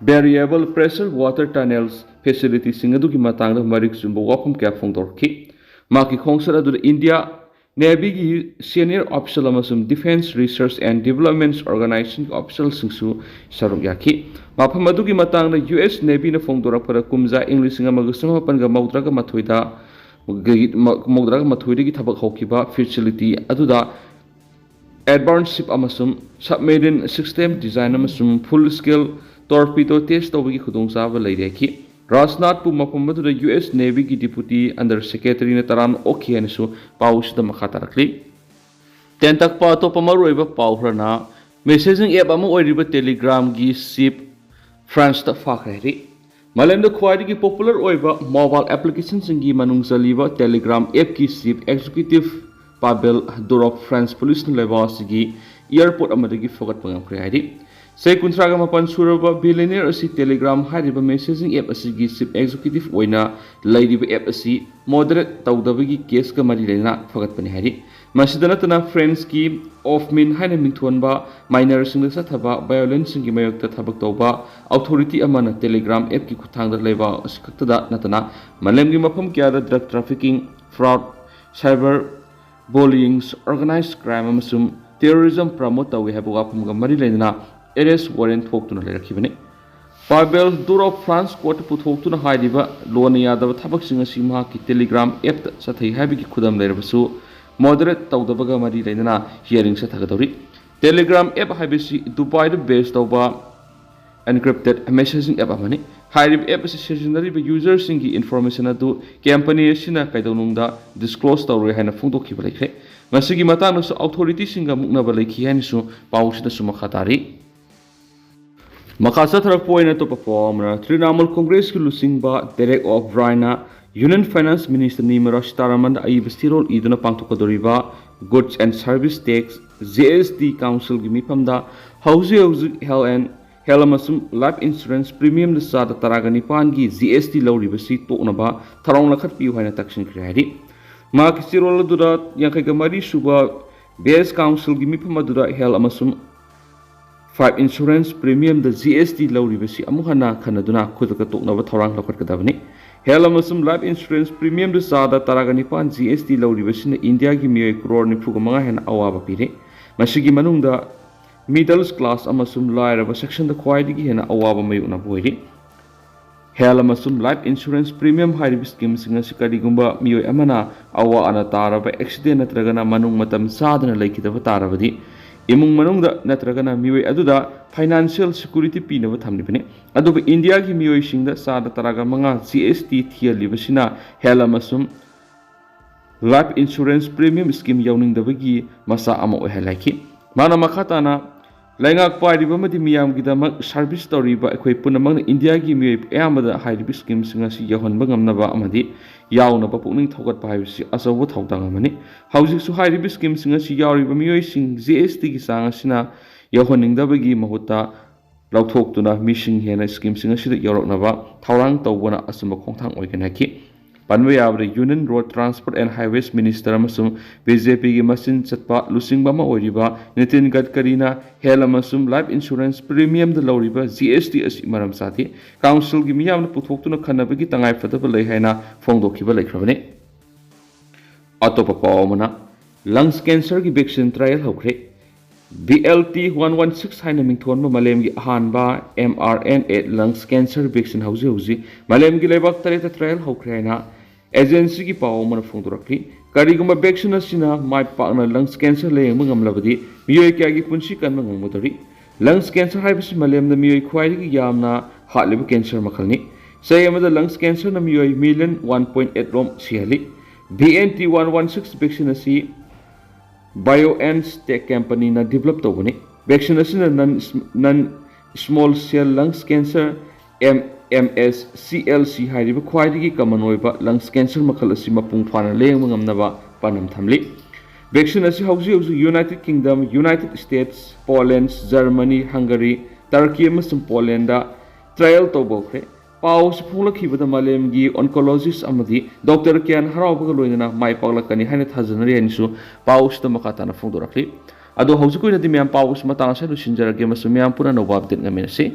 ꯚꯦꯔꯤꯑꯦꯕꯜ ꯄ꯭ꯔꯦꯁꯔ ꯋꯥꯇꯔ ꯇꯅꯦꯜꯁ ꯐꯦꯁꯤꯂꯤꯇꯤꯁꯤꯡ ꯑꯗꯨꯒꯤ ꯃꯇꯥꯡꯗ ꯃꯔꯤꯛ ꯆꯨꯝꯕ ꯋꯥꯐꯝ ꯀꯌꯥ ꯐꯣꯡꯗꯣꯔꯛꯈꯤ꯫ ꯃꯍꯥꯛꯀꯤ ꯈꯣꯡꯆꯠ ꯑꯗꯨꯗ ꯏꯟꯗꯤꯌꯥ ꯅꯦꯚꯤꯒꯤ ꯁꯦꯅꯤꯌꯔ ꯑꯣꯐꯤꯁꯤꯌꯦꯜ ꯑꯃꯁꯨꯡ ꯗꯤꯐꯦꯟꯁ ꯔꯤꯁꯔꯆ ꯑꯦꯟ ꯗꯤꯕꯦꯂꯞꯃꯦꯟꯠ ꯑꯣꯔꯒꯅꯥꯏꯖꯦꯁꯟꯒꯤ ꯑꯣꯐꯤꯁꯤꯌꯦꯜꯁꯤꯡꯁꯨ ꯁꯔꯨꯛ ꯌꯥꯈꯤ꯫ ꯃꯐꯝ ꯑꯗꯨꯒꯤ ꯃꯇꯥꯡꯗ ꯌꯨ ꯑꯦꯁ ꯅꯦꯚꯤꯅ ꯐꯣꯡꯗꯣꯔꯛꯄꯗ, ꯀꯨꯝꯖꯥ ꯏꯪ ꯂꯤꯁꯤꯡ ꯑꯃꯒ ꯆꯃꯥꯄꯟꯒ ꯃꯧꯗ꯭ꯔꯥꯒ ꯃꯥꯊꯣꯏꯗ ꯃꯧꯗ꯭ꯔꯥꯒ ꯃꯥꯊꯣꯏꯗꯒꯤ ꯊꯕꯛ ꯍꯧꯈꯤꯕ ꯐꯦꯁꯤꯂꯤꯇꯤ ꯑꯗꯨꯗ ꯑꯦꯗꯚꯥꯟꯁ ꯁꯤꯞ ꯑꯃꯁꯨꯡ ꯁꯕꯃꯦꯔꯤꯟ ꯁꯤꯁꯇꯦꯝ ꯗꯤꯖꯥꯏꯟ ꯑꯃꯁꯨꯡ ꯐꯨꯜ ꯁ꯭ꯀꯦꯜ ꯇꯣꯔꯄꯤꯗꯣ ꯇꯦꯁ ꯇꯧꯕꯒꯤ ꯈꯨꯗꯣꯡꯆꯥꯕ ꯂꯩꯔꯦ ꯍꯥꯏꯈꯤ꯫ ꯔꯥꯖꯅꯥꯊꯄꯨ ꯃꯐꯝ ꯑꯗꯨꯗ ꯌꯨ ꯑꯦꯁ ꯅꯦꯚꯤꯒꯤ ꯗꯤꯄꯨꯇꯤ ꯑꯟꯗꯔ ꯁꯦꯀ꯭ꯔꯦꯇꯔꯤꯅ ꯇꯔꯥꯝꯅ ꯑꯣꯛꯈꯤ ꯍꯥꯏꯅꯁꯨ ꯄꯥꯎꯁꯤꯗ ꯃꯈꯥ ꯇꯥꯔꯛꯂꯤ꯫ ꯇꯦꯟꯇꯛꯄ ꯑꯇꯣꯞꯄ ꯃꯔꯨꯑꯣꯏꯕ ꯄꯥꯎ ꯈꯔꯅ, ꯃꯦꯁꯦꯖꯤꯡ ꯑꯦꯞ ꯑꯃ ꯑꯣꯏꯔꯤꯕ ꯇꯦꯂꯤꯒ꯭ꯔꯥꯝꯒꯤ ꯆꯤꯞ ꯐ꯭ꯔꯥꯟꯁꯇ ꯐꯥꯈ꯭ꯔꯦ ꯍꯥꯏꯔꯤ꯫ ꯃꯥꯂꯦꯝꯗ ꯈ꯭ꯋꯥꯏꯗꯒꯤ ꯄꯣꯄꯨꯂꯔ ꯑꯣꯏꯕ ꯃꯣꯕꯥꯏꯜ ꯑꯦꯄ꯭ꯂꯤꯀꯦꯁꯟꯁꯤꯡꯒꯤ ꯃꯅꯨꯡ ꯆꯜꯂꯤꯕ Telegram ꯑꯦꯞꯀꯤ ꯆꯤꯐ ꯑꯦꯛꯖꯤꯀ꯭ꯌꯨꯇꯤꯚ ꯄꯥꯕꯦꯜ ꯗꯨꯔꯣꯚ ꯐ꯭ꯔꯥꯟꯁ ꯄꯨꯂꯤꯁꯅ ꯂꯩꯕꯥꯛ ꯑꯁꯤꯒꯤ ꯑꯦꯌꯥꯔꯄꯣꯔꯠ ꯑꯃꯗꯒꯤ ꯐꯒꯠꯄ ꯉꯝꯈ꯭ꯔꯦ ꯍꯥꯏꯔꯤ꯫ ꯆꯍꯤ ꯀꯨꯟꯊ꯭ꯔꯥꯒ ꯃꯥꯄꯟ ꯁꯨꯔꯕ ꯕꯤꯂꯤꯅꯤꯌꯔ ꯑꯁꯤ Telegram ꯍꯥꯏꯔꯤꯕ ꯃꯦꯁꯦꯖꯤꯡ ꯑꯦꯞ ꯑꯁꯤꯒꯤ ꯆꯤꯐ ꯑꯦꯛꯖꯤꯀ꯭ꯌꯨꯇꯤꯚ ꯑꯣꯏꯅ ꯂꯩꯔꯤꯕ ꯑꯦꯞ ꯑꯁꯤ ꯃꯣꯗꯔꯦꯠ ꯇꯧꯗꯕꯒꯤ ꯀꯦꯁꯀ ꯃꯔꯤ ꯂꯩꯅꯅ ꯐꯒꯠꯄꯅꯤ ꯍꯥꯏꯔꯤ꯫ ꯃꯁꯤꯗ ꯅꯠꯇꯅ ꯐ꯭ꯔꯦꯟꯁꯀꯤ ꯑꯣꯐꯃꯤꯟ ꯍꯥꯏꯅ ꯃꯤꯡꯊꯣꯟꯕ ꯃꯥꯏꯅꯔꯁꯤꯡꯗ ꯆꯠꯊꯕ ꯚꯥꯏꯑꯣꯂꯦꯟꯁꯁꯤꯡꯒꯤ ꯃꯥꯌꯣꯛꯇ ꯊꯕꯛ ꯇꯧꯕ ꯑꯣꯊꯣꯔꯤꯇꯤ ꯑꯃꯅ Telegram ꯑꯦꯞꯀꯤ ꯈꯨꯠꯊꯥꯡꯗ ꯂꯩꯕꯥꯛ ꯑꯁꯤ ꯈꯛꯇꯗ ꯅꯠꯇꯅ ꯃꯥꯂꯦꯝꯒꯤ ꯃꯐꯝ ꯀꯌꯥꯗ drug trafficking, fraud, cyber bullying, organised crime ꯑꯃꯁꯨꯡ ꯇꯦꯔꯣꯔꯤꯖꯝ ꯄ꯭ꯔꯃꯣꯠ ꯇꯧꯏ ꯍꯥꯏꯕ ꯋꯥꯐꯝꯒ ꯃꯔꯤ ꯂꯩꯅꯅ ꯑꯦꯔꯦꯁ ꯋꯥꯔꯦꯟ ꯊꯣꯛꯇꯨꯅ ꯂꯩꯔꯛꯈꯤꯕꯅꯤ꯫ ꯄꯥꯕꯦꯜ ꯗꯨꯔꯣꯚ ꯐ꯭ꯔꯥꯟꯁ ꯀꯣꯔꯠꯇ ꯄꯨꯊꯣꯛꯇꯨꯅ ꯍꯥꯏꯔꯤꯕ ꯂꯣꯟꯅ ꯌꯥꯗꯕ ꯊꯕꯛꯁꯤꯡ ꯑꯁꯤ ꯃꯍꯥꯛꯀꯤ Telegram ꯑꯦꯞꯇ ꯆꯠꯊꯩ ꯍꯥꯏꯕꯒꯤ ꯈꯨꯗꯝ ꯂꯩꯔꯕꯁꯨ ꯃꯣꯗꯔꯦꯠ ꯇꯧꯗꯕꯒ ꯃꯔꯤ ꯂꯩꯅꯅ ꯍꯤꯌꯥꯔꯤꯡ ꯆꯠꯊꯒꯗꯧꯔꯤ꯫ Telegram ꯑꯦꯞ ꯍꯥꯏꯕꯁꯤ ꯗꯨꯕꯥꯏꯗ ꯕꯦꯁ ꯇꯧꯕ ꯑꯦꯟꯀ꯭ꯔꯤꯞꯇꯦꯠ ꯃꯦꯁꯦꯖꯤꯡ ꯑꯦꯞ ꯑꯃꯅꯤ꯫ ꯍꯥꯏꯔꯤꯕ ꯑꯦꯞ ꯑꯁꯤ ꯁꯤꯖꯤꯟꯅꯔꯤꯕ ꯌꯨꯖꯔꯁꯤꯡꯒꯤ ꯏꯟꯐꯣꯔꯃꯦꯁꯟ ꯑꯗꯨ ꯀꯝꯄꯅꯤ ꯑꯁꯤꯅ ꯀꯩꯗꯧꯅꯨꯡꯗ ꯗꯤꯁꯀ꯭ꯂꯣꯖ ꯇꯧꯔꯣꯏ ꯍꯥꯏꯅ ꯐꯣꯡꯗꯣꯛꯈꯤꯕ ꯂꯩꯈ꯭ꯔꯦ꯫ ꯃꯁꯤꯒꯤ ꯃꯇꯥꯡꯗꯁꯨ ꯑꯣꯊꯣꯔꯤꯇꯤꯁꯤꯡꯒ ꯃꯨꯛꯅꯕ ꯂꯩꯈꯤ ꯍꯥꯏꯅꯁꯨ ꯄꯥꯎꯁꯤꯗꯁꯨ ꯃꯈꯥ ꯇꯥꯔꯤ꯫ ꯃꯈꯥ ꯆꯠꯊꯔꯛꯄ ꯑꯣꯏꯅ ꯑꯇꯣꯞꯄ ꯄꯥꯎ ꯑꯃꯅ, ꯇ꯭ꯔꯤꯅꯥꯃꯨꯜ ꯀꯣꯡꯒ꯭ꯔꯦꯁꯀꯤ ꯂꯨꯆꯤꯡꯕ ꯗꯦꯔꯦꯛ ꯑꯣ ꯕ꯭ꯔꯥꯏꯟꯅ ꯌꯨꯅꯤꯌꯟ ꯐꯥꯏꯅꯥꯟꯁ ꯃꯤꯅꯤꯁꯇꯔ ꯅꯤꯔꯃꯂꯥ ꯁꯤꯇꯥꯔꯥꯃꯟꯗ ꯑꯏꯕ ꯆꯦꯔꯣꯜ ꯏꯗꯨꯅ ꯄꯥꯡꯊꯣꯛꯀꯗꯧꯔꯤꯕ Goods and Service Tax, G S T, ꯀꯥꯎꯟꯁꯤꯜꯒꯤ ꯃꯤꯐꯝꯗ ꯍꯧꯖꯤꯛ ꯍꯧꯖꯤꯛ ꯍꯦꯜꯊ ꯑꯦꯟ ꯍꯦꯜꯊ ꯑꯃꯁꯨꯡ ꯂꯥꯏꯐ ꯏꯟꯁꯨꯔꯦꯟꯁ ꯄ꯭ꯔꯤꯃꯤꯌꯝꯗ ꯆꯥꯗ ꯇꯔꯥꯒ ꯅꯤꯄꯥꯟꯒꯤ G S T ꯂꯧꯔꯤꯕꯁꯤ ꯇꯣꯛꯅꯕ ꯊꯧꯔꯥꯡ ꯂꯧꯈꯠꯄꯤꯌꯨ ꯍꯥꯏꯅ ꯇꯛꯁꯤꯟꯈ꯭ꯔꯦ ꯍꯥꯏꯔꯤ꯫ ꯃꯍꯥꯛꯀꯤ ꯆꯦꯔꯣꯜ ꯑꯗꯨꯗ ꯌꯥꯡꯈꯩꯒ ꯃꯔꯤ ꯁꯨꯕ ꯕꯦꯁ ꯀꯥꯎꯟꯁꯤꯜꯒꯤ ꯃꯤꯐꯝ ꯑꯗꯨꯗ ꯍꯦꯜꯊ ꯑꯃꯁꯨꯡ ꯐꯥꯏꯚ ꯏꯟꯁꯨꯔꯦꯟꯁ ꯄ꯭ꯔꯤꯃꯤꯌꯝꯗ G S T ꯂꯧꯔꯤꯕꯁꯤ ꯑꯃꯨꯛ ꯍꯟꯅ ꯈꯟꯅꯗꯨꯅ ꯈꯨꯗꯛꯇ ꯇꯣꯛꯅꯕ ꯊꯧꯔꯥꯡ ꯂꯧꯈꯠꯀꯗꯕꯅꯤ꯫ ꯍꯦꯜꯊ ꯑꯃꯁꯨꯡ ꯂꯥꯏꯐ ꯏꯟꯁꯨꯔꯦꯟꯁ ꯄ꯭ꯔꯤꯃꯤꯌꯝꯗ ꯆꯥꯗ ꯇꯔꯥꯒ ꯅꯤꯄꯥꯟ G S T ꯂꯧꯔꯤꯕꯁꯤꯅ ꯏꯟꯗꯤꯌꯥꯒꯤ ꯃꯤꯑꯣꯏ ꯀ꯭ꯔꯣꯔ ꯅꯤꯐꯨꯒ ꯃꯉꯥ ꯍꯦꯟꯅ ꯑꯋꯥꯕ ꯄꯤꯔꯤ꯫ ꯃꯁꯤꯒꯤ ꯃꯅꯨꯡꯗ ꯃꯤꯗꯜꯁ ꯀ꯭ꯂꯥꯁ ꯑꯃꯁꯨꯡ ꯂꯥꯏꯔꯕ ꯁꯦꯛꯁꯟꯗ ꯈ꯭ꯋꯥꯏꯗꯒꯤ ꯍꯦꯟꯅ ꯑꯋꯥꯕ ꯃꯥꯌꯣꯛꯅꯕ ꯑꯣꯏꯔꯤ꯫ ꯍꯦꯜꯊ ꯑꯃꯁꯨꯡ ꯂꯥꯏꯐ ꯏꯟꯁꯨꯔꯦꯟꯁ ꯄ꯭ꯔꯤꯃꯤꯌꯝ ꯍꯥꯏꯔꯤꯕ ꯁ꯭ꯀꯤꯝꯁꯤꯡ ꯑꯁꯤ ꯀꯔꯤꯒꯨꯝꯕ ꯃꯤꯑꯣꯏ ꯑꯃꯅ ꯑꯋꯥ ꯑꯅꯥ ꯇꯥꯔꯕ, ꯑꯦꯛꯁꯤꯗꯦꯟ ꯅꯠꯇ꯭ꯔꯒꯅ ꯃꯅꯨꯡ ꯃꯇꯝ ꯆꯥꯗꯅ ꯂꯩꯈꯤꯗꯕ ꯇꯥꯔꯕꯗꯤ, ꯏꯃꯨꯡ ꯃꯅꯨꯡꯗ ꯅꯠꯇ꯭ꯔꯒꯅ ꯃꯤꯑꯣꯏ ꯑꯗꯨꯗ ꯐꯥꯏꯅꯥꯟꯁꯤꯌꯦꯜ ꯁꯦꯀ꯭ꯌꯨꯔꯤꯇꯤ ꯄꯤꯅꯕ ꯊꯝꯂꯤꯕꯅꯤ꯫ ꯑꯗꯨꯕꯨ ꯏꯟꯗꯤꯌꯥꯒꯤ ꯃꯤꯑꯣꯏꯁꯤꯡꯗ ꯆꯥꯗ ꯇꯔꯥꯒ ꯃꯉꯥ G S T ꯊꯤꯍꯜꯂꯤꯕꯁꯤꯅ ꯍꯦꯜꯊ ꯑꯃꯁꯨꯡ ꯂꯥꯏꯐ ꯏꯟꯁꯨꯔꯦꯟꯁ ꯄ꯭ꯔꯤꯃꯤꯌꯝ ꯁ꯭ꯀꯤꯝ ꯌꯥꯎꯅꯤꯡꯗꯕꯒꯤ ꯃꯆꯥꯛ ꯑꯃ ꯑꯣꯏꯍꯜꯂꯛꯈꯤ꯫ ꯃꯥꯅ ꯃꯈꯥ ꯇꯥꯅ ꯂꯩꯉꯥꯛ ꯄꯥꯏꯔꯤꯕ ꯑꯃꯗꯤ ꯃꯤꯌꯥꯝꯒꯤꯗꯃꯛ ꯁꯥꯔꯚꯤꯁ ꯇꯧꯔꯤꯕ ꯑꯩꯈꯣꯏ ꯄꯨꯝꯅꯃꯛꯅ ꯏꯟꯗꯤꯌꯥꯒꯤ ꯃꯤꯑꯣꯏ ꯑꯌꯥꯝꯕꯗ ꯍꯥꯏꯔꯤꯕ ꯁ꯭ꯀꯤꯝꯁꯤꯡ ꯑꯁꯤ ꯌꯧꯍꯟꯕ ꯉꯝꯅꯕ ꯑꯃꯗꯤ ꯌꯥꯎꯅꯕ ꯄꯨꯛꯅꯤꯡ ꯊꯧꯒꯠꯄ ꯍꯥꯏꯕꯁꯤ ꯑꯆꯧꯕ ꯊꯧꯗꯥꯡ ꯑꯃꯅꯤ꯫ ꯍꯧꯖꯤꯛꯁꯨ ꯍꯥꯏꯔꯤꯕ ꯁ꯭ꯀꯤꯝꯁꯤꯡ ꯑꯁꯤ ꯌꯥꯎꯔꯤꯕ ꯃꯤꯑꯣꯏꯁꯤꯡ ꯖꯤ ꯑꯦꯁ ꯇꯤꯒꯤ ꯆꯥꯡ ꯑꯁꯤꯅ ꯌꯧꯍꯟꯅꯤꯡꯗꯕꯒꯤ ꯃꯍꯨꯠꯇ ꯂꯧꯊꯣꯛꯇꯨꯅ ꯃꯤꯁꯤꯡ ꯍꯦꯟꯅ ꯁ꯭ꯀꯤꯝꯁꯤꯡ ꯑꯁꯤꯗ ꯌꯧꯔꯛꯅꯕ ꯊꯧꯔꯥꯡ ꯇꯧꯕꯅ ꯑꯆꯨꯝꯕ ꯈꯣꯡꯊꯥꯡ ꯑꯣꯏꯒꯅꯤ ꯍꯥꯏꯈꯤ꯫ ꯄꯟꯕ ꯌꯥꯕꯗ Union Road Transport and Highways Minister ꯑꯃꯁꯨꯡ ꯕꯤ ꯖꯦ ꯄꯤꯒꯤ ꯃꯆꯤꯟ ꯆꯠꯄ ꯂꯨꯆꯤꯡꯕ ꯑꯃ ꯑꯣꯏꯔꯤꯕ ꯅꯤꯇꯤꯟ ꯒꯗꯀꯔꯤꯅ health ꯑꯃꯁꯨꯡ life insurance premiumꯗ ꯂꯧꯔꯤꯕ ꯖꯤ ꯑꯦꯁ ꯇꯤ ꯑꯁꯤ ꯃꯔꯝ ꯆꯥꯗꯦ, councilꯒꯤ ꯃꯤꯌꯥꯝꯅ ꯄꯨꯊꯣꯛꯇꯨꯅ ꯈꯟꯅꯕꯒꯤ ꯇꯉꯥꯏ ꯐꯗꯕ ꯂꯩ ꯍꯥꯏꯅ ꯐꯣꯡꯗꯣꯛꯈꯤꯕ ꯂꯩꯈ꯭ꯔꯕꯅꯤ꯫ ꯑꯇꯣꯞꯄ ꯄꯥꯎ ꯑꯃꯅ, lungs cancerꯒꯤ vaccine trial ꯍꯧꯈ꯭ꯔꯦ꯫ B L T one one six ꯍꯥꯏꯅ ꯃꯤꯡꯊꯣꯟꯕ ꯃꯥꯂꯦꯝꯒꯤ ꯑꯍꯥꯟꯕ M R N A lungs cancer vaccine ꯍꯧꯖꯤꯛ ꯍꯧꯖꯤꯛ ꯃꯥꯂꯦꯝꯒꯤ ꯂꯩꯕꯥꯛ ꯇꯔꯦꯠꯇ trial ꯍꯧꯈ꯭ꯔꯦ ꯍꯥꯏꯅ agencyꯒꯤ ꯄꯥꯎ ꯑꯃꯅ ꯐꯣꯡꯗꯣꯔꯛꯂꯤ꯫ ꯀꯔꯤꯒꯨꯝꯕ vaccine ꯑꯁꯤꯅ ꯃꯥꯏ ꯄꯥꯛꯅ lungs cancer ꯂꯥꯌꯦꯡꯕ ꯉꯝꯂꯕꯗꯤ, ꯃꯤꯑꯣꯏ ꯀꯌꯥꯒꯤ ꯄꯨꯟꯁꯤ ꯀꯟꯕ ꯉꯝꯒꯗꯧꯔꯤ꯫ Lungs cancer ꯍꯥꯏꯕꯁꯤ ꯃꯥꯂꯦꯝꯗ ꯃꯤꯑꯣꯏ ꯈ꯭ꯋꯥꯏꯗꯒꯤ ꯌꯥꯝꯅ ꯍꯥꯠꯂꯤꯕ cancer ꯃꯈꯜꯅꯤ꯫ ꯆꯍꯤ ꯑꯃꯗ lungs cancerꯅ ꯃꯤꯑꯣꯏ million one point eight ꯔꯣꯝ ꯁꯤꯍꯜꯂꯤ꯫ B N T one one six vaccine ꯑꯁꯤ BioNTech companyꯅ develop ꯇꯧꯕꯅꯤ꯫ Vaccine ꯑꯁꯤꯅ non, non small cell lungs cancer, M M S C L C ꯍꯥꯏꯔꯤꯕ ꯈ꯭ꯋꯥꯏꯗꯒꯤ common ꯑꯣꯏꯕ lungs cancer ꯃꯈꯜ ꯑꯁꯤ ꯃꯄꯨꯡ ꯐꯥꯅ ꯂꯥꯌꯦꯡꯕ ꯉꯝꯅꯕ ꯄꯥꯟꯗꯝ ꯊꯝꯂꯤ꯫ Vaccine ꯑꯁꯤ ꯍꯧꯖꯤꯛ ꯍꯧꯖꯤꯛ United Kingdom, United States, Poland, Germany, Hungary, Turkey ꯑꯃꯁꯨꯡ Polandꯗ trial ꯇꯧꯕ ꯍꯧꯈ꯭ꯔꯦ꯫ ꯄꯥꯎ ꯑꯁꯤ ꯐꯣꯡꯂꯛꯈꯤꯕꯗ ꯃꯥꯂꯦꯝꯒꯤ oncologist ꯑꯃꯗꯤ doctor ꯀꯌꯥꯅ ꯍꯔꯥꯎꯕꯒ ꯂꯣꯏꯅꯅ ꯃꯥꯏ ꯄꯥꯛꯂꯛꯀꯅꯤ ꯍꯥꯏꯅ ꯊꯥꯖꯅꯔꯤ ꯍꯥꯏꯅꯁꯨ ꯄꯥꯎ ꯑꯁꯤꯗ ꯃꯈꯥ ꯇꯥꯅ ꯐꯣꯡꯗꯣꯔꯛꯂꯤ꯫ ꯑꯗꯣ ꯍꯧꯖꯤꯛꯀꯤ ꯑꯣꯏꯅꯗꯤ ꯃꯌꯥꯝ ꯄꯥꯎ ꯑꯁꯤ ꯃꯇꯥꯡ ꯑꯁꯤꯗ ꯂꯣꯏꯁꯤꯟꯖꯔꯒꯦ ꯑꯃꯁꯨꯡ ꯃꯌꯥꯝ ꯄꯨꯟꯅ ꯑꯅꯧꯕ update ꯉꯥꯏꯃꯤꯟꯅꯁꯤ꯫